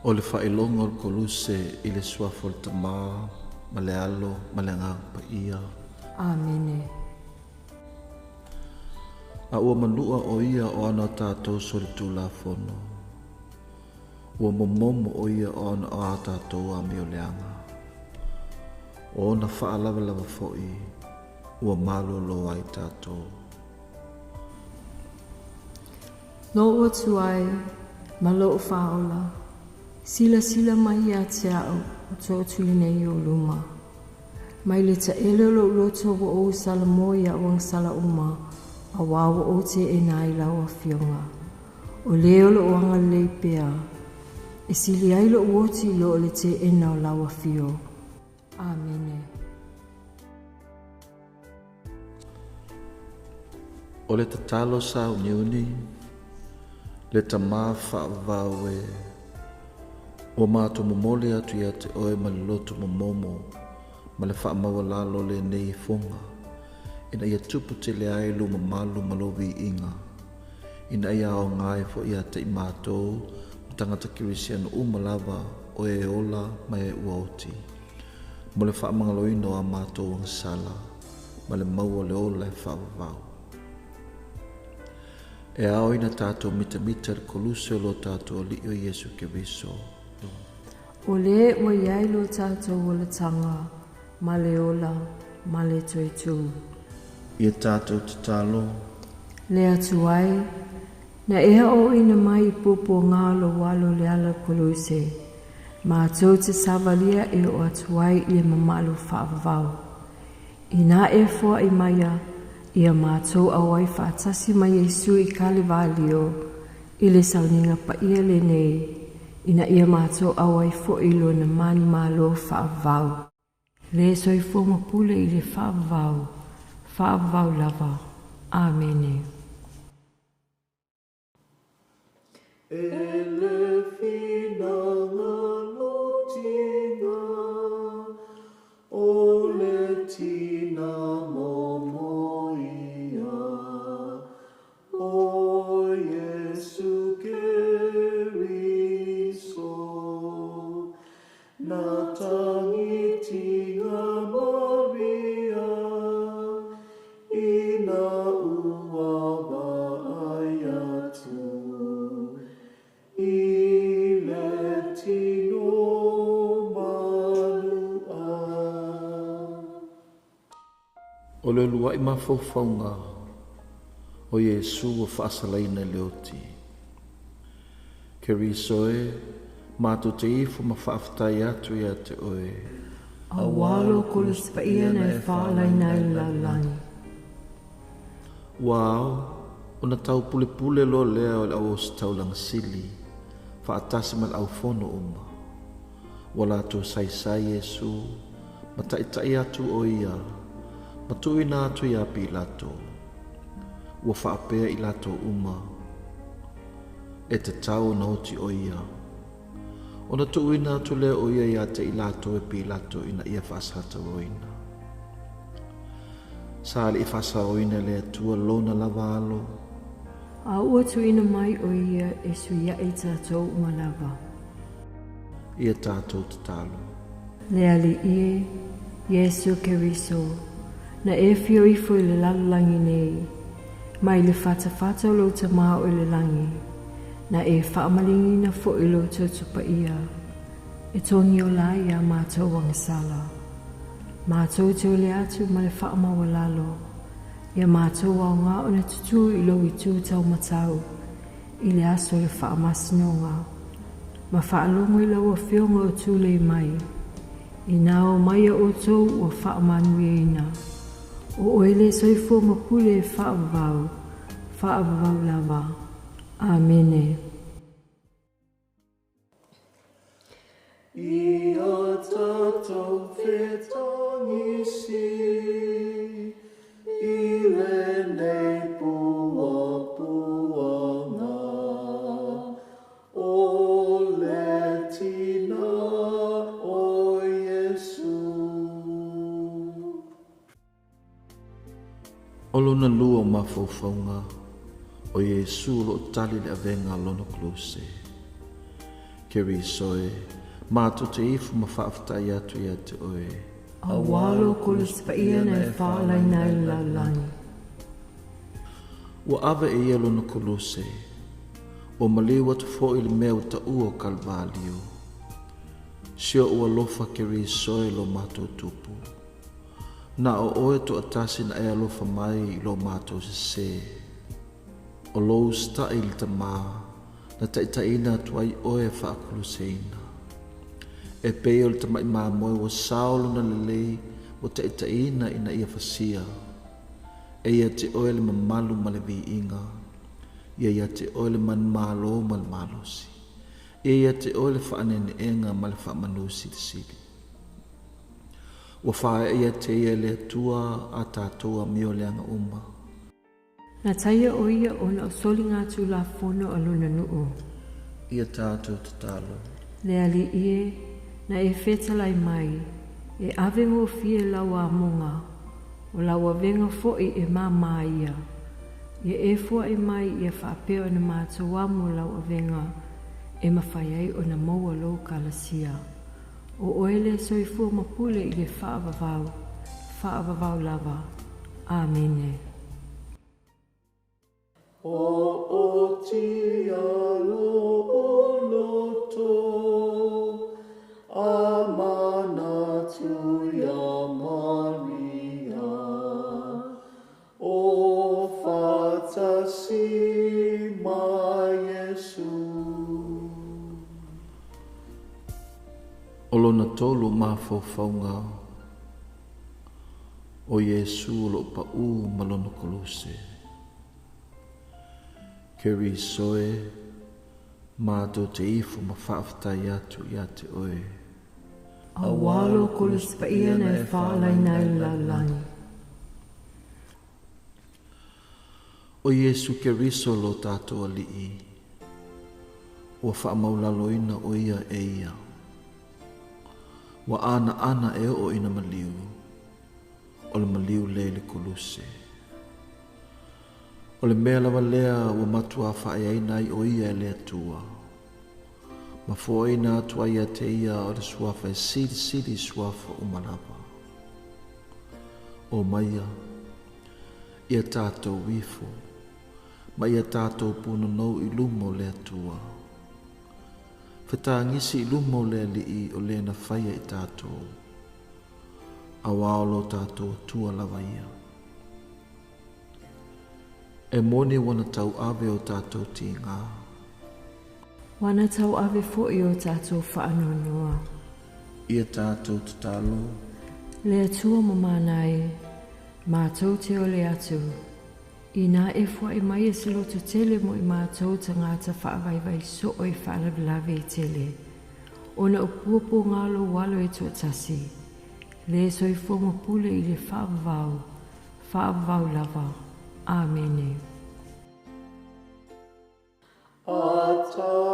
O le faailoga o le Koluse i le suafa o le Tama ma le Alo ma le Agaga Paia. Amene. A ua manua o ia o ana tatou solitulafono, ua momomo o ia o ana o a tatou amioleaga. O ona faalavelave foi ua malolo ai tatou. Lo'u atu ai ma lo'u Faaola, silasila mai ia te a'u o tootuli nei i ou luma. Mai le taele o lo'u loto ua ou salamo i a'u agasala uma, auā ua ou teena ai lau Afioga. O lē o lo'u agalelei pea, e sili ai lo'u oti i lo o le teena o lau Afio. Amene. O le tatalo sauniuni, le Tama faavavau e, ua matou momoli atu ia te oe ma le loto momomo ma le faamaualalo o lenei ifoga, ina ia tupu tele ai lou mamalu ma lou viiga, ina ia aoga ai foi ia te i matou ma tagata kerisiano uma lava o e ola ma e ua oti, mo le faamagaloina o a matou agasala ma le maua o le ola e faavavau. E ao ina tatou mitamita i le koluse o lo tatou Alii o Iesu Keriso. O lē ua i ai lo tatou olataga ma le ola ma le toe tū. Ia tatou tatalo. Le Atua e, na e aoaoina mai i puapuaga o lou alo le ala koluse, matou te savalia e oo atu ai i le mamalu faavavau. Inā e foaʻi maia, ia matou auai faatasi ma Iesu i Kalivalio i le sauniga paia lenei, ina ia matou auai foʻi i lona manumalo faavavau. Le soifua ma pule i le faavavau, faavavau lava. Amene. E le finagalo tina, o le tina momo ia, o Iesu Keriso, na tagitiga Maria, ina ua vaai atu i le tino manu'a. O le uluaʻi mafaufauga o Iesu ua faasalaina i le oti. Keriso e. Matou te ifo ma faafetai atu ia te oe. Auā lou Koluse Paia na e faalaina ai le lalolagi. Ua ao ona taupulepule loa lea o le au ositaulaga sili faatasi ma le aufono uma. Ua latou saisai Iesu ma taitai atu o ia ma tuuina atu iā Pilato. Ua faapea i latou uma, E tatau ona oti o ia. Ona tuuina atu lea o ia iā te i latou e Pilato ina ia faasatauoina. Sa le i faasaoina e le Atua lona lava alo. A ua tuuina mai o ia e suiaʻi i tatou uma lava. Ia tatou tatalo. Le Alii e, Iesu Keriso, na e fio ifo i le lalolagi nei, mai le fatafata o lou Tama o i le lagi, na e faamaligiina foi lou toto paia, e togiola ai iā matou agasala. Matou te ole atu ma le faamaualalo, ia matou aoga ona tutū i lou itu taumatau i le aso o le faamasinoga, ma faalogo i lau Afioga o tulei mai, inā o mai a outou ua faamanuiaina, o oe le soifua ma pule e faavavau, faavavau lava. Amene. Ia tatou fetagisi i lenei puapuaga o le Tina o Iesu. O lona lua o mafaufauga, o Iesu o lo o tali i le avega a lona Koluse. Keriso e, matou te ifo ma faafetai atu ia te oe. Auā lou Koluse Paia na e faalaina ai le lalolagi. Ua ave e ia lona Koluse, ua maliu atu foi i le mea ua taua o Kalivalio. Si oʻu alofa Keriso e lo matou Tupu. Na o oe toatasi na e alofa mai i lo matou sesē. O lou usitai i le Tama, na taitaiina atu ai oe e faakuluseina. E pei o le tamai mamoe ua sao lona lelei ua taitaiina ina ia fasia. E ia te oe le mamalu ma le viiga. Ia ia te oe le manumalo ma le malosi. Ia ia te oe le faaneeneega ma le faamanu silisili. Ua faaee ia te ia e le Atua a tatou amio leaga uma. Na taia o ia ona o soligatulafono a lona nuu. Ia tatou tatalo. Le Alii e, na e fetalai mai, e ave gofie lau amoga, o lau avega foi e māmā ia. Ia e fuaʻi mai ia faapea ona matou amo lau avega e mafai ai ona maua lou kalasia. O oe le soifua ma pule i le faavavau, faavavau lava. Amene. O otia lou loto, a manatu iā Maria, o faatasi ma Iesu. O lona tolu mafaufauga o Iesu o lo o paʻū ma lona Koluse. Keriso e, matou te ifo ma faafetai atu ia te oe. Auā lou Koluse Paia na e faalaina ai le lalolagi. O Iesu Keriso lo tatou Alii, ua faamaulaloina o ia e ia. Ua anaana e oo ina maliu, o le maliu lea i le Koluse. O le mea lava lea ua matuā faaeaina ai o ia e le Atua, ma foaina atu ai ia te ia o le suafa e silisili i suafa uma lava. O maia, ia tatou ifo, ma ia tatou punonou i luma o le Atua. Fetagisi i luma o le Alii o le na faia i tatou, auā o lo tatou Atua lava ia. E moni ua na tauave o tatou tigā. Ua na tauave foi o tatou faanoanoa. Ia tatou tatalo. Le Atua mamana e, matou te ole atu, inā e fuaʻi mai e se loto tele mo i matou tagata faavaivai soo i faalavelave e tele, ona o puapuaga o lou Alo e toatasi, le soifua ma pule i le faavavau, faavavau lava. Amene. Atami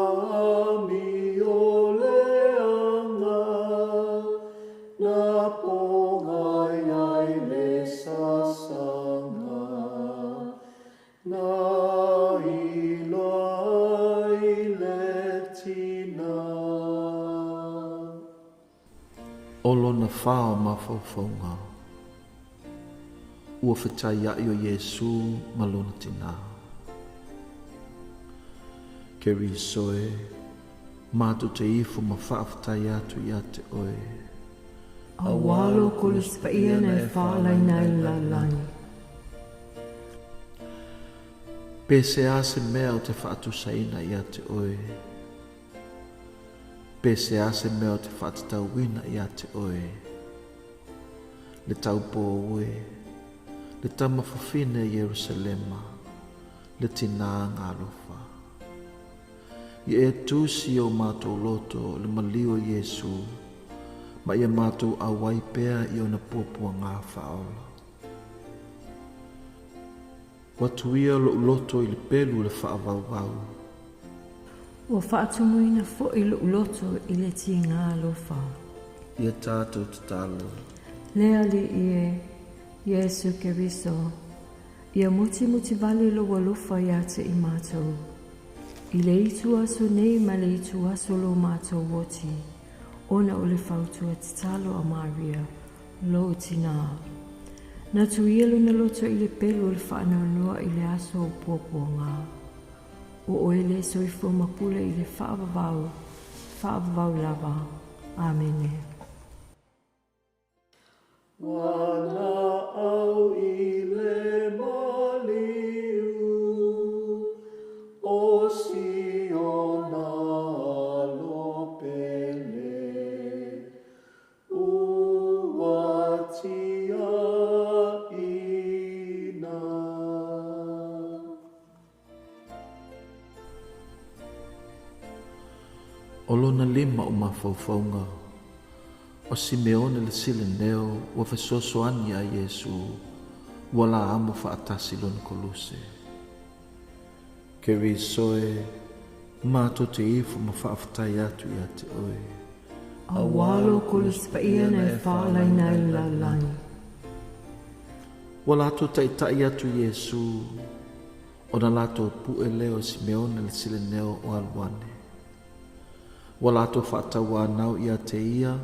o leaga na pogai ai le sasaga, na iloa ai le tina. O lona fa o mafaufauga, ua fetaiaʻi o Iesū ma lona tinā. Keriso e, matou te ifo ma faafetai atu iā te oe. Auā lou Kolisi Paia na e faalaina ai le lalolagi. Pe se a se mea o te faatusaina iā te oe? Pe se a se mea o te faatatauina iā te oe? Le taupō e, le tama fafine a Ierusalema, le tinā galofa. Ia e tusi i o matou loto le maliu o Iesu, ma ia matou auai pea i ona puapuagā faaola. Ua tuia loʻu loto i le pelu o le faavauvau. Ua faatumuina foi loʻu loto i le tigā alofa. Ia tatou tatalo. Le Alii e, Iesu Keriso, ia mutimuti vale lou alofa iā te i matou. I le itu aso nei ma le itu aso lo matou oti, ona o le fautua tatalo a Maria, lou tinā. Na tuia lona loto i le pelu o le faanoanoa i le aso o puapuagā. O oe le soifua mapule i le faavavau, faavavau lava. Amene. Ua naau i le maliu o Siona alo pele, ua tiaina. O lona lima o mafaufauga, o Simeone le Sileneo ua fesoasoani iā Iesū ua la amo faatasi lona koluse. Keriso e, matou te ifo ma faafetai atu iā te oe. Auā lou Kolisi Paia na e faalaina ai le lalolagi. Ua latou taitai atu Iesū, ona latou puʻe lea o Simeone le Sileneo o alu ane. Ua latou faatauanau iā te ia,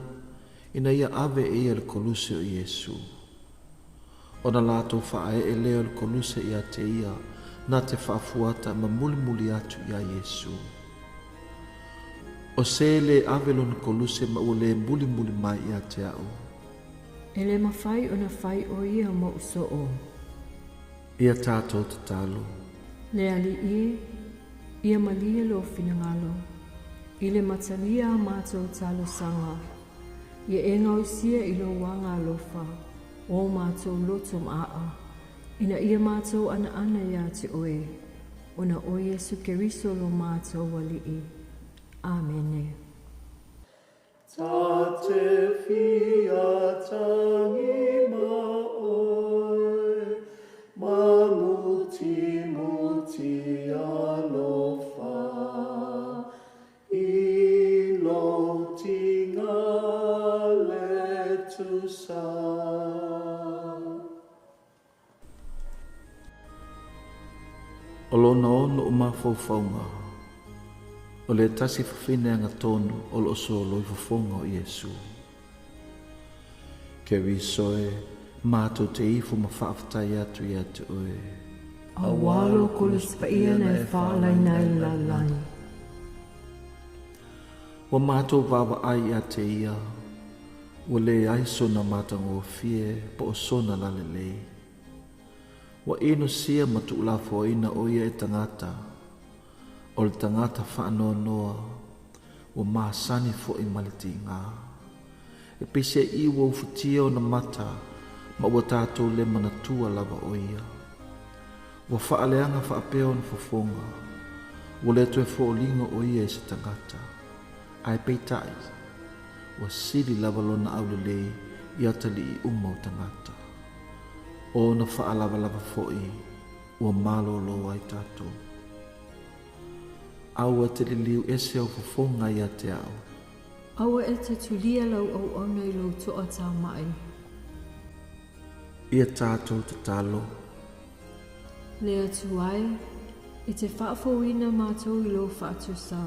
ina ia ave e ia le koluse o Iesū. Ona latou faaee lea o le koluse iā te ia, na te faafuata ma mulimuli atu iā Iesū. O se lē ave lona koluse ma ua lē mulimuli mai iā te aʻu. E le mafai ona fai o ia moʻu soo. Ia tatou tatalo. Le Alii e, ia malie lou finagalo, i le matalia a matou talosaga, ia e gaosia i lou aga alofa o matou loto maʻaʻa, ina ia matou anaana iā te oe, ona o Iesu Keriso lo matou Alii. Amene. Ta te fia tangi ma oe, ma muti muti alofa, i lou tiga le tusa. O lona ono o mafaufauga, o le tasi fafine agatonu o loo solo i fofoga o Iesu. Keriso e, matou te ifo ma faafetai atu ia te oe. Auā lou Kolisi Paia na e faalaina ai le lalolagi. Ua matou vaavaai ia te ia, ua leai sona matagofie po o sona lalelei. Ua inosia ma tuulafoaina o ia e tagata, O le tagata faanoanoa, ua masani foi ma le tiga. E peiseai ua ufatia ona mata ma ua tatou le manatua lava o ia. Ua faaleaga faapea ona fofoga, ua le toe foliga o ia i se tagata. Ae peitai, ua sili lava lona aulelei i atalii uma o tagata. O ona faalavalava foi ua malolo ai tatou. Aua e te liliu ese au fofoga ia te au. Aua e te tulia lau auauna i lou toatamai. Ia tatou tatalo. Le Atua e, e te faafouina matou i lou faatusa,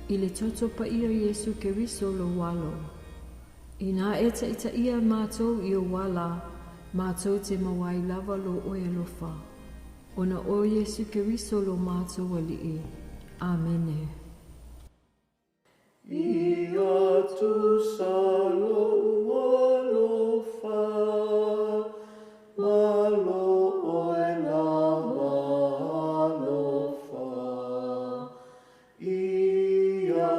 i le toto paia o Iesu Keriso lou Alo. Inā e taitaia matou i ou ala, matou te maua ai lava lo oe alofa. Ona o Iesu Keriso lo matou Alii. Amene. Ia tusa lou alofa, ma lo oe lava alofa. Ia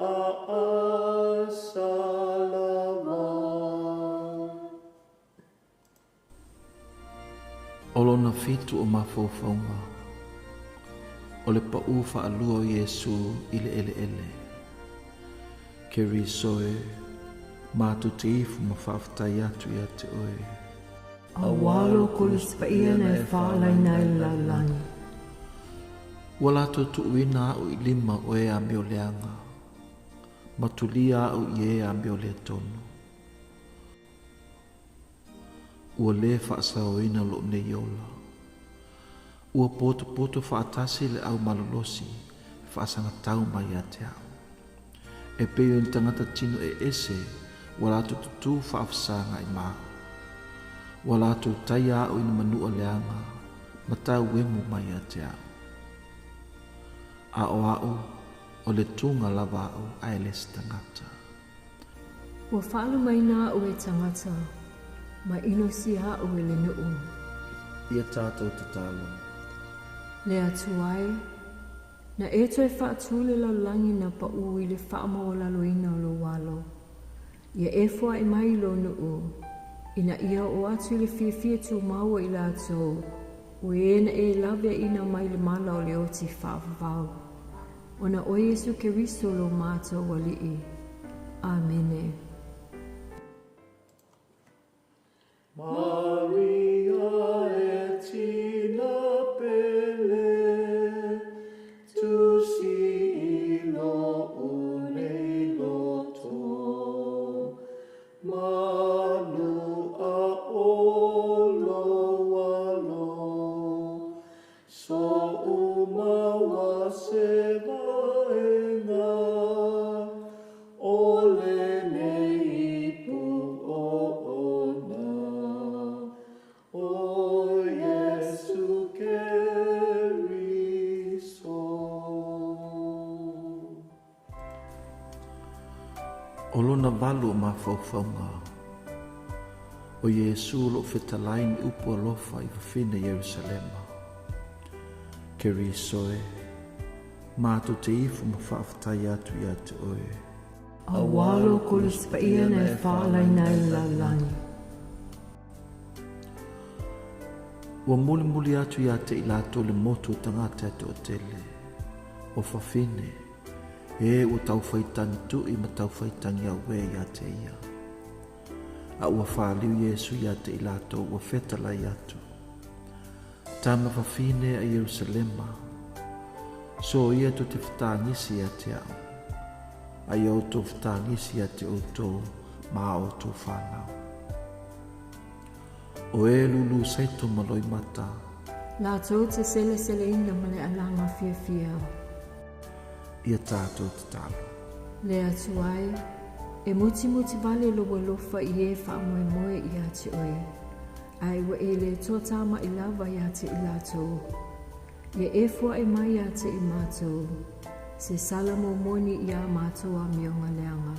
aasa lava. O lona fitu o mafaufauga, o le paʻū faalua o Iesū i le eleele. Keriso e, matou te ifo ma faafetai atu ia te oe. Auā lou Kolisi Paia na e faalaina ai le lalolagi. Ua latou tuuina aʻu i lima o e amioleaga, ma tulia aʻu i e amioletonu. Ua lē faasaoina loʻu nei ola. Ua potopoto faatasi le au malolosi e faasagatau mai ia te au. E pei o ni tagata tino eese ua latou tutū faafesagaʻi ma aʻu. Ua latou taia aʻu i na manua leaga ma tauemu mai ia te aʻu. A o aʻu, o le tuga lava aʻu ae le se tagata. Ua faalumaina aʻu e tagata, ma inosia aʻu e le nuu. Ia tatou tatalo. Le Atua e, na e toe faatū le lalolagi na paʻū i le faamaualaloina o lou alo. Ia e foai mai i lou nuu, ina ia oo atu i le fiafia tumau o i latou, o e na e laveaiina mai le mala o le oti faavavau. Ona o Iesu Keriso lo matou Alii. Amene. Maria e tina pele, tusi i loʻu nei loto, manu a o lou alo, Soʻu maua se vaega o lenei ipu o ona, ʻO Iesu Keriso. O lona valu o mafaufauga, ʻo Iesū o lo o fetalai ni upu alofa i fafine Ierusalema. Keriso e, matou te ifo ma faafetai atu ia te oe. Auā lou Kolisi Paia na e faalaina ai le lalolagi. Ua mulimuli atu ia te i latou le motu o tagata e toatele, o fafine, e ua taufaitagi tuʻi ma taufaitagi auē ia te ia. A ua faliu Iesu ia te i latou ua fetalai atu. Tama fafine a Ierusalema, so ia tou te fetagisi ia te aʻu, a ia outou fetagisi ia te outou ma a outou fanau. O e lulu saito ma loimata. Latou te seleseleina ma le alaga fiafia. Ia tatou tatalo. Le Atua e, e mutimuti vale lou alofa i e faamoemoe ia te oe, ae ua e le toatamaʻi lava ia te i latou. Ia e foaʻi mai ia te i matou, se sala momoni i a matou amioga leaga,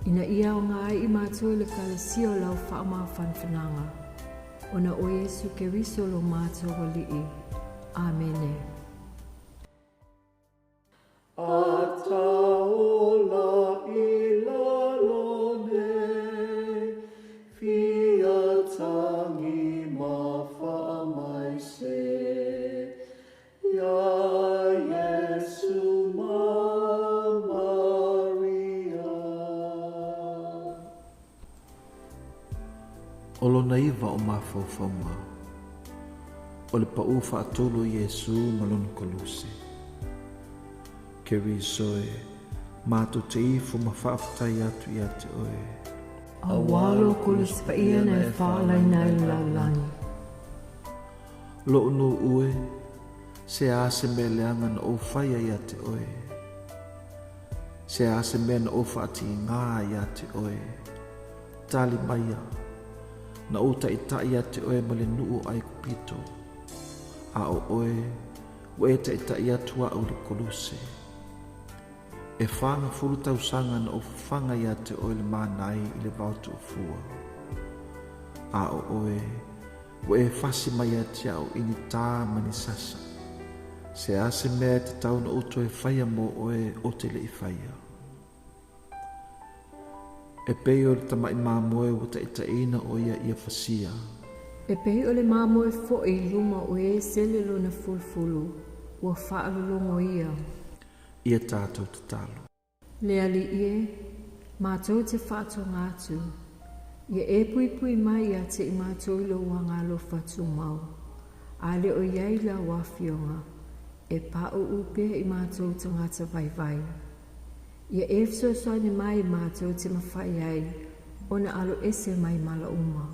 ina ia aoga ai i matou i le Ekalesia o lau faamafanafanaga, ona o Iesu Keriso lo matou Alii. Amene. O lona iva o mafaufauga, o le paʻū faatolu o Iesū ma lona koluse. Keriso e, matou te ifo ma faafetai atu ia te oe. Auā lou Koluse Paia na e faalaina ai le lalolagi. Loʻu nuu e, se a se mea leaga na ou faia ia te oe? Se a se mea na ou faatigā ia te oe? Tali maia, Na ou taʻitaʻi ia te oe ma le nuu o ʻAikupito, a ʻo oe, ua e taʻitaʻi atu aʻu i le Koluse. E 40 tausaga na ou fafaga ia te oe le mānai i le vao toʻofua. A ʻo oe, ua e fasi mai ia te aʻu i ni tā ma ni sasa. Se a se mea e tatau na ou toe faia mō oe o te leʻi faia? E pei o le tamaʻi mamoe ua taʻitaʻiina ʻo ia ia fasia. E pei o le mamoe foʻi i luma o e sele lona fulufulu, ua faalologo ia. Ia tatou tatalo. Le Alii e, matou te faatoga atu, ia e puipui mai ia te i matou i lou agaalofa tumau, a le o iai lau afioga, e paʻuʻu pea i matou tagata vaivai. Ia e fesoasoani mai matou te mafai ai ona alo ese mai mala uma.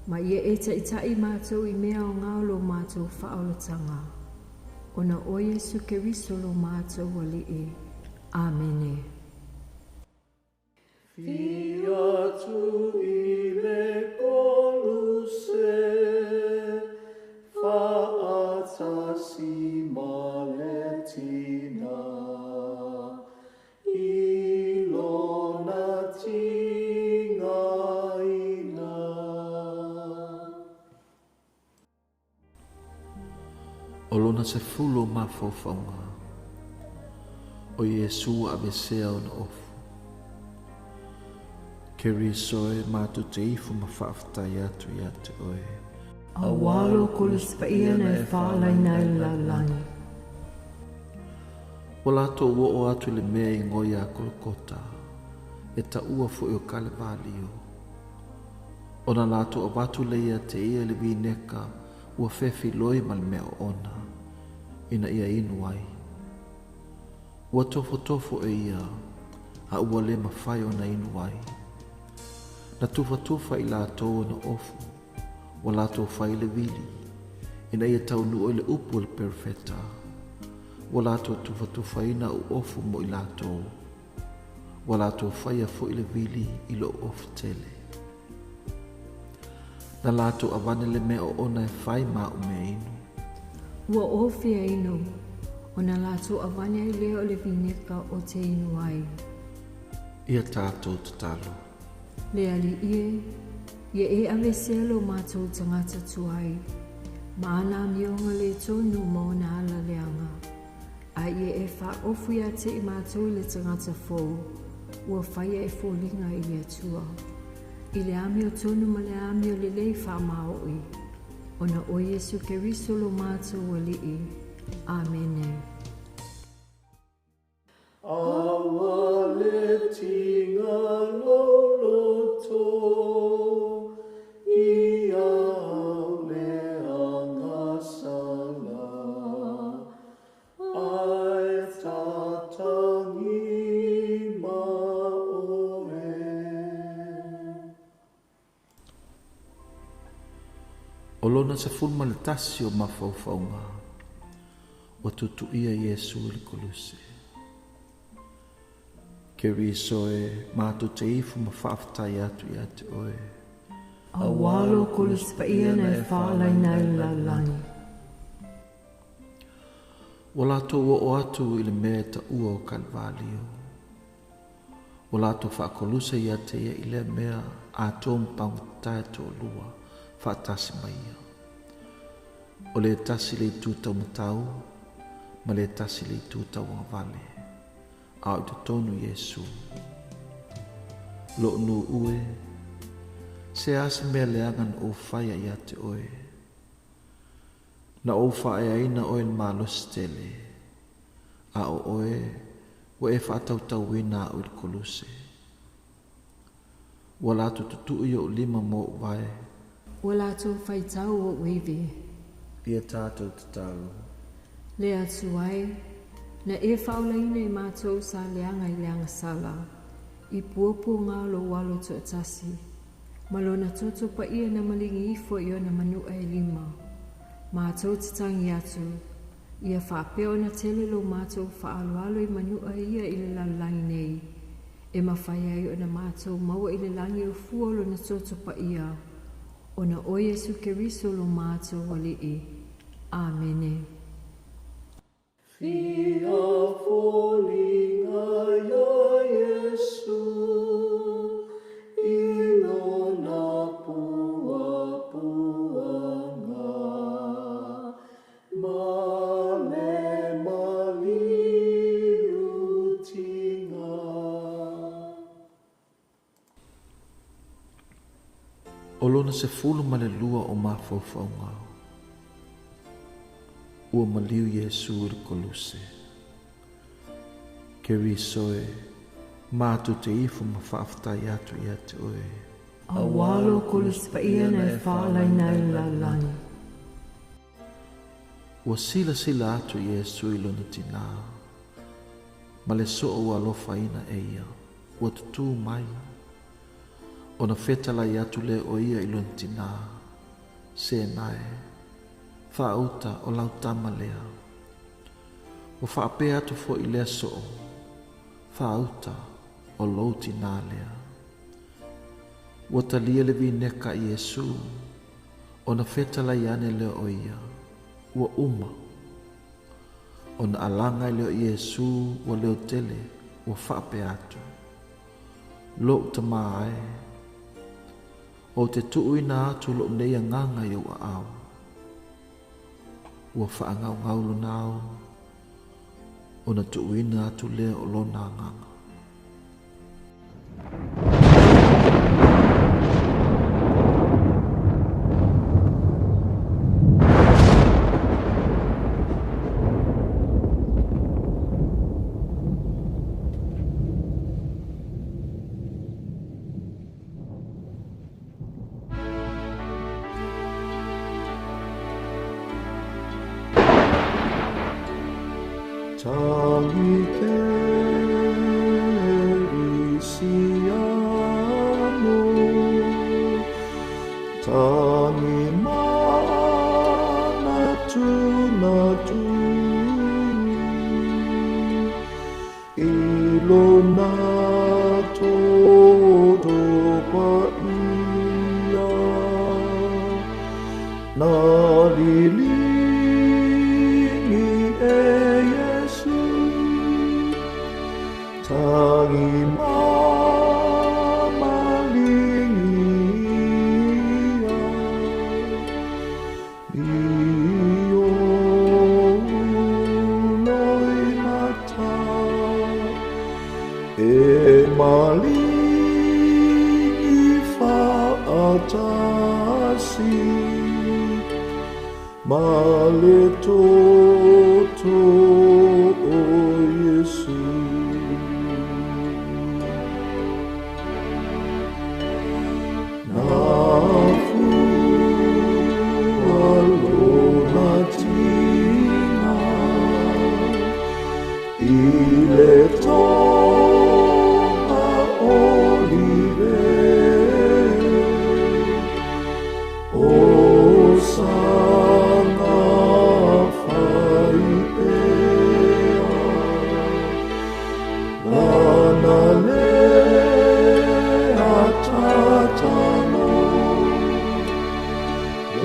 Ma ia e taʻitaʻi matou i mea aoga o lo matou faaolataga, ona o Iesu Keriso lo matou Alii. Amene. Fia atu i le Koluse, faatasi ma le Tina, i lona tigaina. O lona sefulu o mafaufauga, o Iesū ua avesea ona ofu. Keriso e, matou te ifo ma faafetai atu ia te oe. Auā lou Koluse Paia na e faalaina ai le lalolagi. Ua latou oo atu i le mea i igoa iā Kolokota, e taua foi o Kalevalio. Ona latou avatu lea ia te ia le vineka ua fefiloi ma le mea oona, ina ia inu ai. Ua tofotofo e ia, a ua le mafai ona inu ai. Na tufatufa i latou ona ofu, ua latou fai le vili, ina ia taunuu ai le upu a le perofeta, ua latou tufatufaina au ofu mo i latou. Ua latou faia foi le vili i lou ofu tele. Na latou avane le mea oona e fai ma aʻu mea inu. Ua ofi e inu, ona latou avane ai lea o le vineka o te inu ai. Ia tatou tatalo. Le Alii e, ia e avesea lo matou tagata tuai, ma ana amioga le tonu ma ona ala leaga. A ia e faaofu ia te i matou i le tagata fou, ua faia e foliga i le Atua. I le amiotonu ma le amio lelei faamaoʻi, ona o Iesu Keriso lo matou Alii. Amene. Aua le tiga loloto i au le agasala. Ae tatangi ma oe. O lona 11 o mafaufauga, ua tutuia Iesu i le koluse. Keriso e, matou te ifo ma faafetai atu ia te oe. Auā lou Koluse Paia na e faalaina ai le lalolagi. Ua latou oo atu i le mea e taua o Kalivalio. Ua latou faakolusa ia te ia i lea mea atoa ma pagotata e toalua faatasi ma ia. O le tasi le itu taumatau ma le tasi le itu tauagavale, a o i totonu Iesu. Loʻu nuu e, se a se mea leaga na ou faia ia te oe? Na ou faaeaina oe i le malosi tele, a o oe ua e faatautauina aʻu i le koluse. Ua latou tutuʻu i oʻu lima ma oʻu wae. Ua latou faitau oʻu ivi. Ia tatou tatalo. Le Atua e, na e faaolaina i matou sa leaga i le agasala, i puapuaga o lou Alo toatasi, ma lona toto paia na maligi ifo i ona manuʻa e lima. Matou te tagi atu, ia faapea ona tele lo matou faaaloalo i manuʻa ia i le lalolagi nei, e mafai ai ona matou maua i le lagi o fua o lona toto paia, ona o Iesu Keriso lo matou Alii. Amene. Fia foliga iā Iesu i lona puapuaga ma le maliu tiga. O lona 12 o mafaufauga, ua maliu Iesū i le koluse. Keriso e, matou te ifo ma faafetai atu ia te oe. Auā lou koluse paia na e faaolaina ai le lalolagi. Ua silasila atu Iesū i lona tinā, ma le soo ua alofaina e ia, ua tutū mai. Ona fetalai atu lea o ia i lona tinā, Sena e, faauta o lau tama lea. Ua faapea atu foi lea soo, Faauta o lou tinā lea. Ua talia le vineka a Iesū, ona fetalai ane lea o ia, Ua uma. Ona alaga ai lea o Iesū ua leo tele, ua faapea atu, Lou Tamā e, ou te tuuina atu lou nei agaga i ou aao. Ua faagaugau lona ao, ona tuuina atu lea o lona agaga. Tangi Kerisiano, tangi manatunatu, i lona toto paia, na liligi e Iesu, tangi mamalingia. I ou loimata e malingi faatasi ma le toto o Iesu. Na fua lona tiga i le tonga olive o sanga faipea. Lana lea tatalo,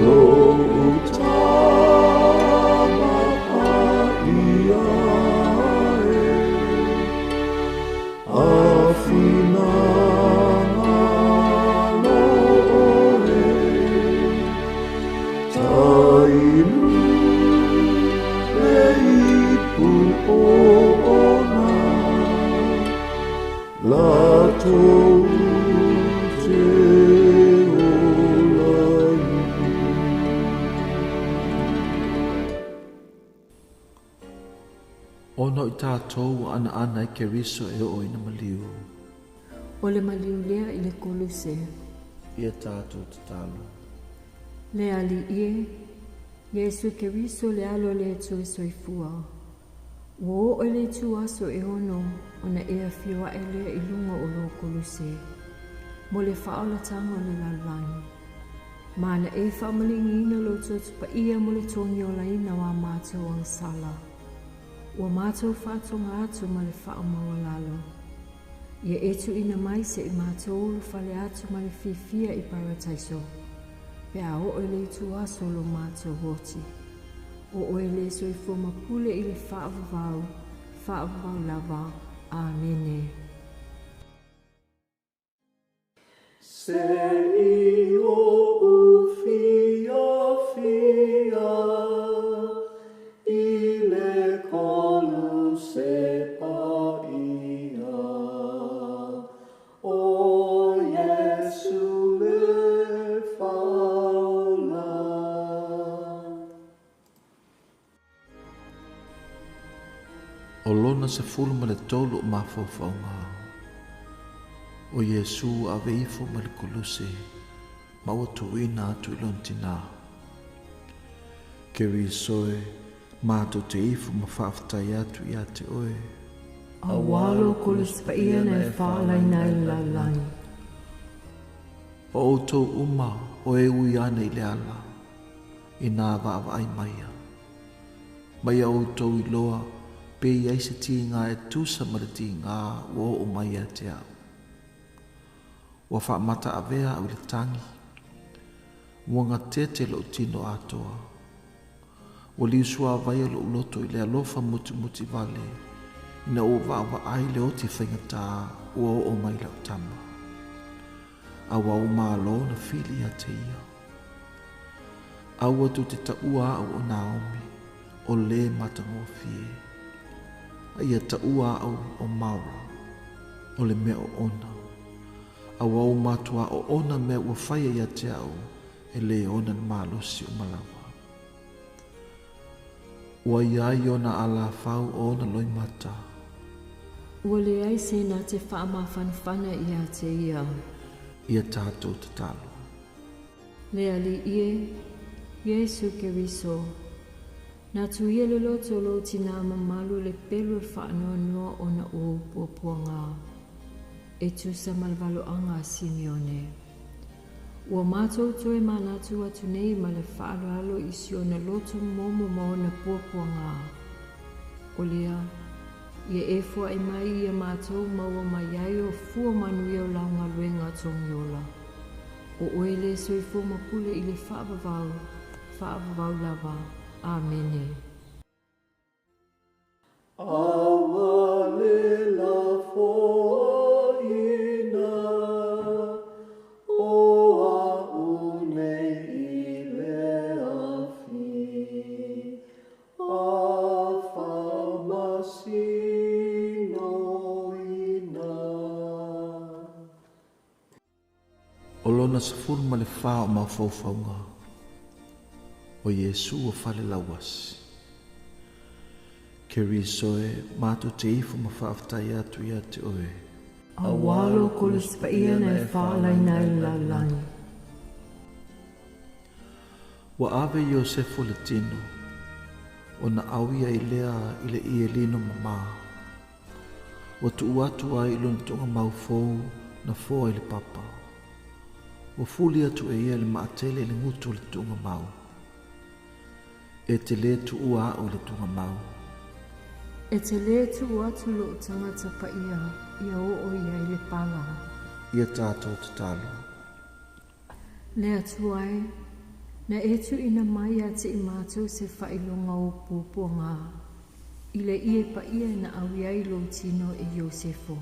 lou tama paia e, a finagalo oe, tainu le ipu ona, latou te olaina. Ona o i tatou ua anaana ai Keriso e oo ina maliu. O le maliu lea i le Koluse. Ia tatou tatalo. Le Alii e, Iesu Keriso le Alo o le Atua e soifua, ua oo i le ituaso e ono ona e afio ae lea i luga o lou Koluse, mo le faaolataga o le lalolagi. Ma na e faamaligiina lou Toto Paia mo le togiolaina o a matou agasala. Ua matou faatoga atu ma le faamaualalo. Ia e tuuina mai se i matou ulufale atu ma le fiafia i Parataiso, pe a oo i le ituaso o lo matou oti. O oe le soifua mapule i le faavavau, faavavau lava. Amene. Se i ou fiafia i le Koluse paia, o Iesu le Faaola. O lona 13 o mafaufauga o Iesu ua ave ifo mai le Koluse ma ua tuuina atu i lona tinā. Keriso e, matou te ifo ma faafetai atu ia te oe. Auā lou Koluse paia na e faalaina ai le lalolagi. O outou uma o e ui ana i le ala, inā vaavaai maia. Ma ia outou iloa pe i ai se tiga e tusa ma le tiga ua oo mai ia te au. Ua faamata avea au i le tagi, ua gatete lou tino atoa. Ua liusuāvaia lou loto i le alofa mutimuti vale ina ua vaavaai le oti faigata ua oo mai lau tama. A ua ou malo na fili ia te ia. Aua tou te taua au o Naomi, o le matagofie. A ia taua au o Mara, o le mea oona. A ua ou matuā oona mea ua faia ia te au e le ona le malosi uma lava. Ua i ai ona alafau o ona loimata. Ua leai se na te faamafanafana ia te ia. Ia tatou tatalo. Le Alii e, Iesu Keriso, na tuia le loto o lou tinā mamalu le pelu e faanoanoa ona o ou puapuaga e tusa ma le valoaga a Simeone. Ua matou toe manatu atu nei ma le faaaloalo i si ona loto momo ma ona puapuaga. O lea, ia e fuaʻi mai ia matou maua mai ai o fua manuia o lau galuega togiola. O oe le soifua mapule i le faavavau, faavavau lava. Amene. Aua le lafoaina o aʻu nei i le afi, a faamasinoina. O lona 14 o mafaufauga o Iesu ua fale lauasi. Keriso e, matou te ifo ma faafetai atu ia te oe. Auā lou Koluse Paia na e faalaina ai le lalolagi. Ua ave Iosefo le tino, ona ʻau ai lea i le ie lino mamā. Ua tuu atu ai i lona tuugamau fou na foa i le papa. Ua fuli atu e ia le maatele i le gutu o le tuugamau. E te lē tuua a'u i le tuugamau. E te lē tuu atu lou tagata paia ia oo i ai le pala. Ia tatou tatalo. Le Atua e, na e tuuina mai ia te i matou se faailoga o puapuaga i le ie paia na ʻau ai lou tino e Iosefo,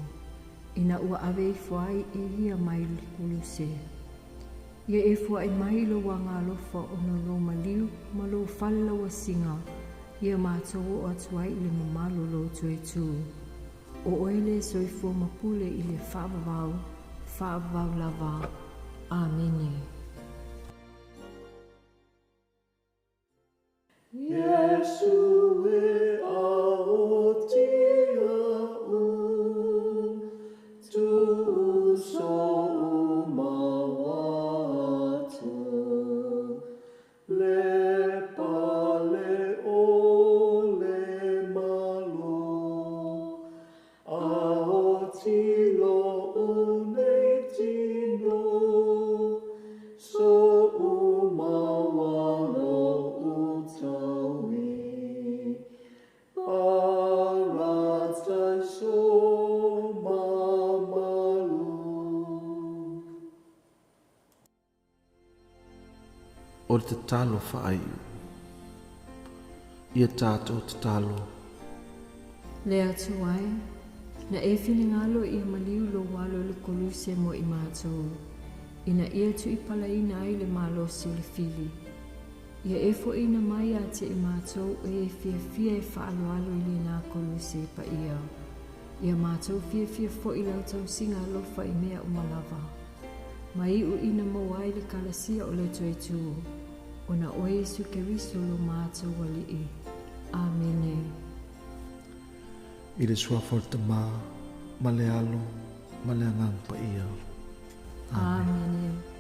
ina ua ave ifo ai e ia mai le Koluse. Ia e fuaʻi mai i lou agaalofa ona o lou maliu ma lou fale lauasiga, ia matou oo atu ai i le mamalu o lou toe tu. O oe le soifua mapule i le faavavau, faavavau lava. Amene. Iesu e aotia u, tuu O le tatalo faaiu. Ia tatou tatalo. Le Atua e, na e finagalo ia maliu lou Alo i le koluse mo i matou, ina ia tuuipalaina ai le malosi o le fili. Ia e foʻiina mai ia te i matou e e fiafia e faaaloalo i lena koluse paia. Ia matou fiafia foi i lau tausiga alofa i mea uma lava. Ma iu ina maua ai le kalasia o le toe tu, ona o Iesu Keriso lo matou Alii. Amene. I le Suafa o le Tama, ma le Alo, ma le Agaga Paia. Amene.